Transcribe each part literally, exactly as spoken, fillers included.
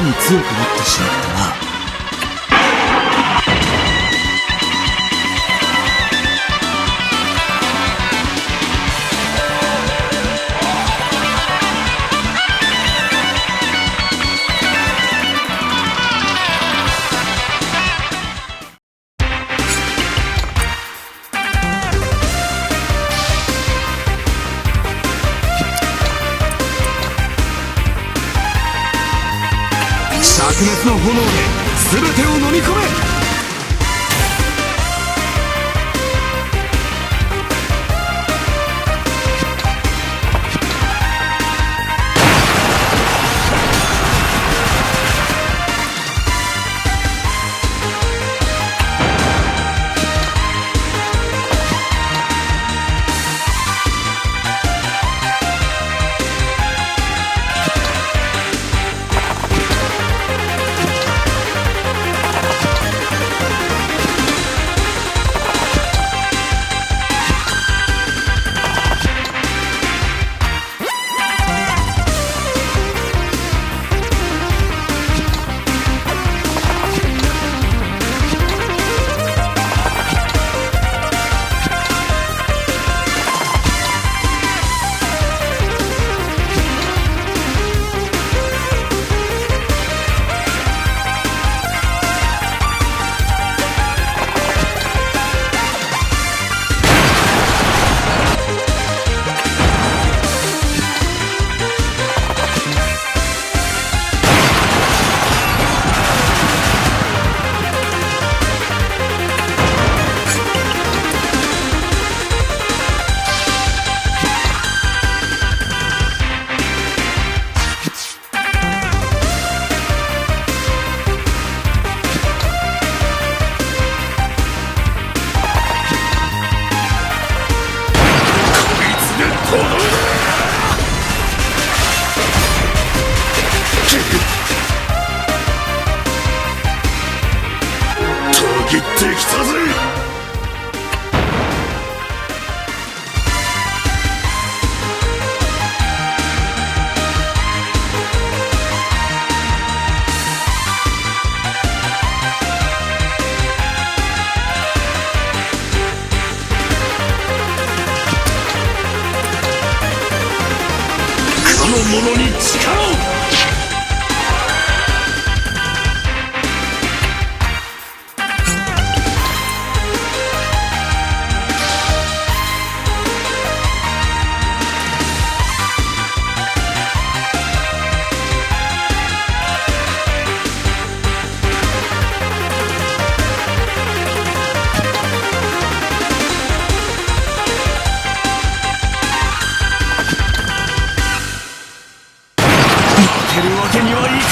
に強くなってしまったな。灼熱の炎で全てを飲み込め。たぎってきたぜ。この者に力を。負けるわけにはいかんのだ。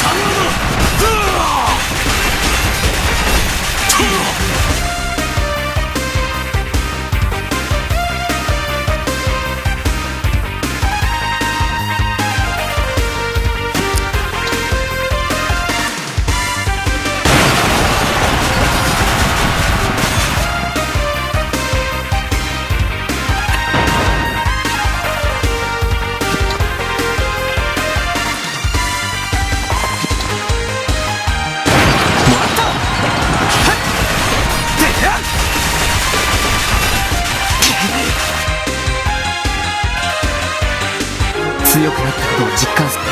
強くなったことを実感する。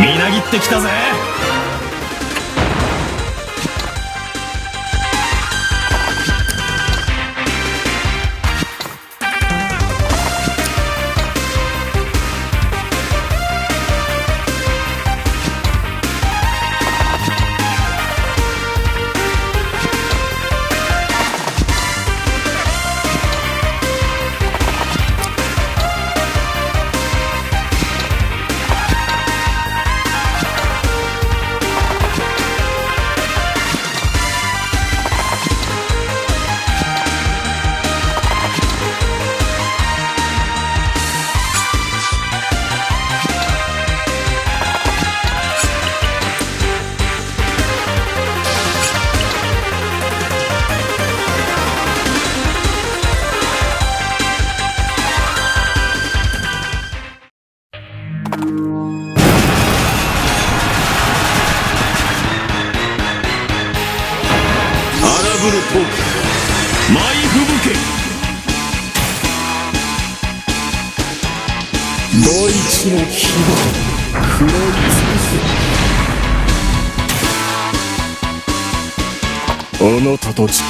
みなぎってきたぜ。吹雪。大地の規模を食らい尽くす。あなたたち。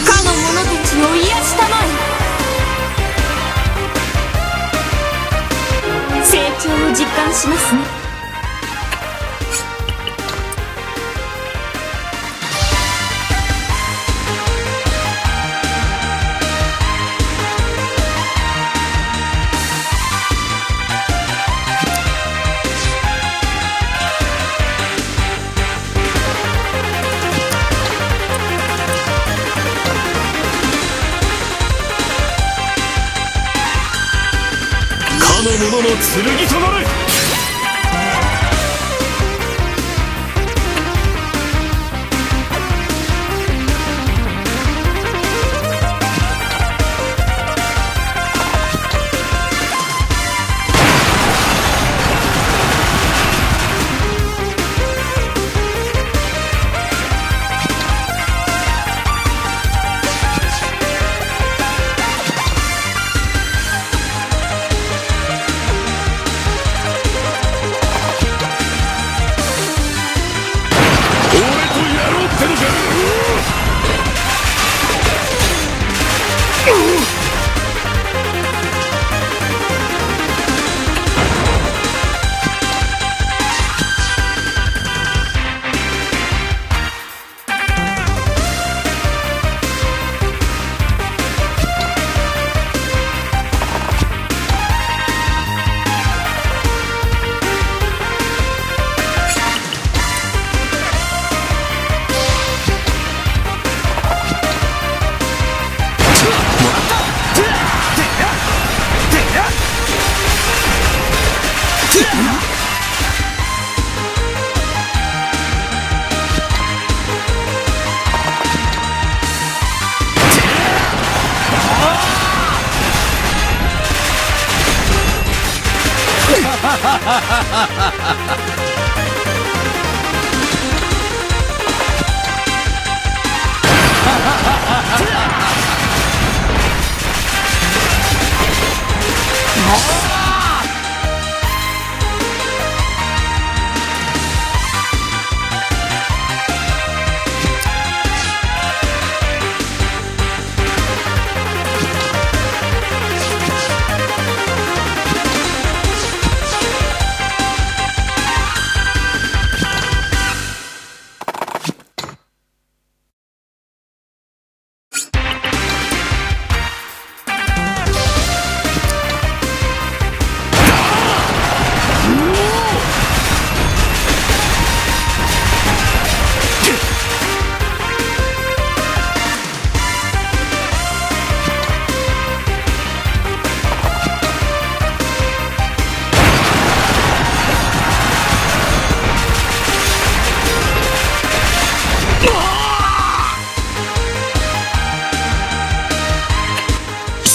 かの者たちを癒したまえ。成長を実感しますね。かの者の剣となれ。俺とやろうってのか。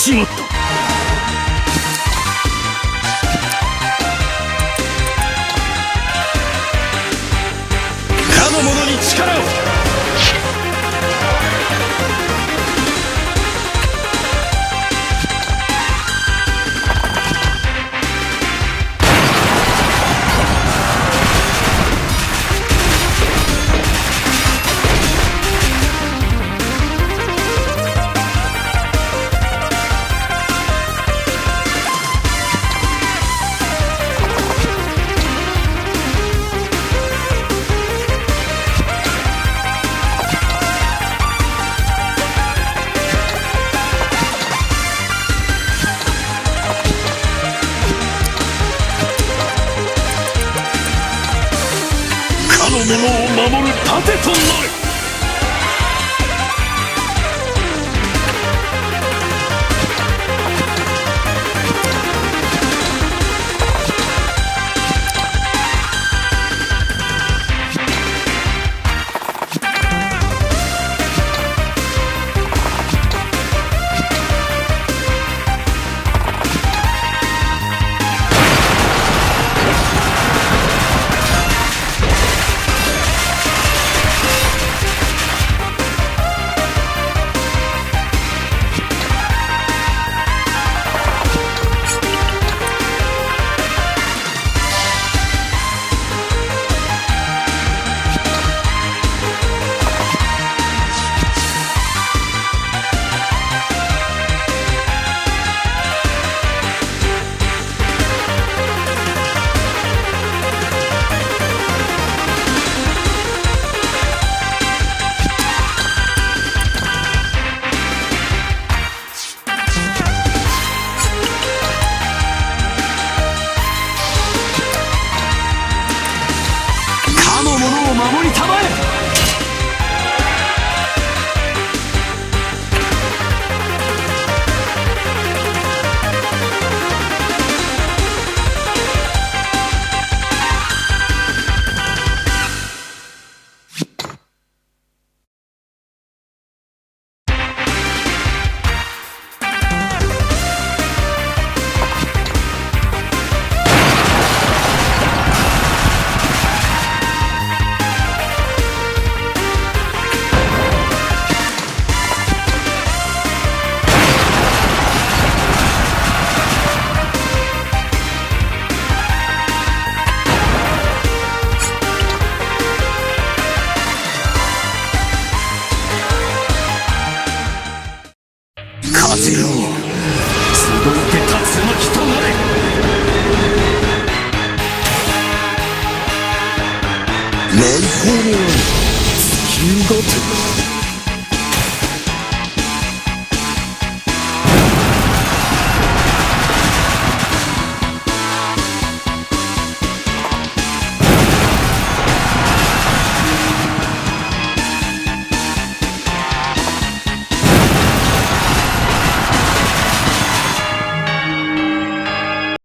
しまった。かの者に力を。の者を守る盾となれ。かの者を守りたまえ。風よ、集って龍の木となれ。来光のように尽きるがて。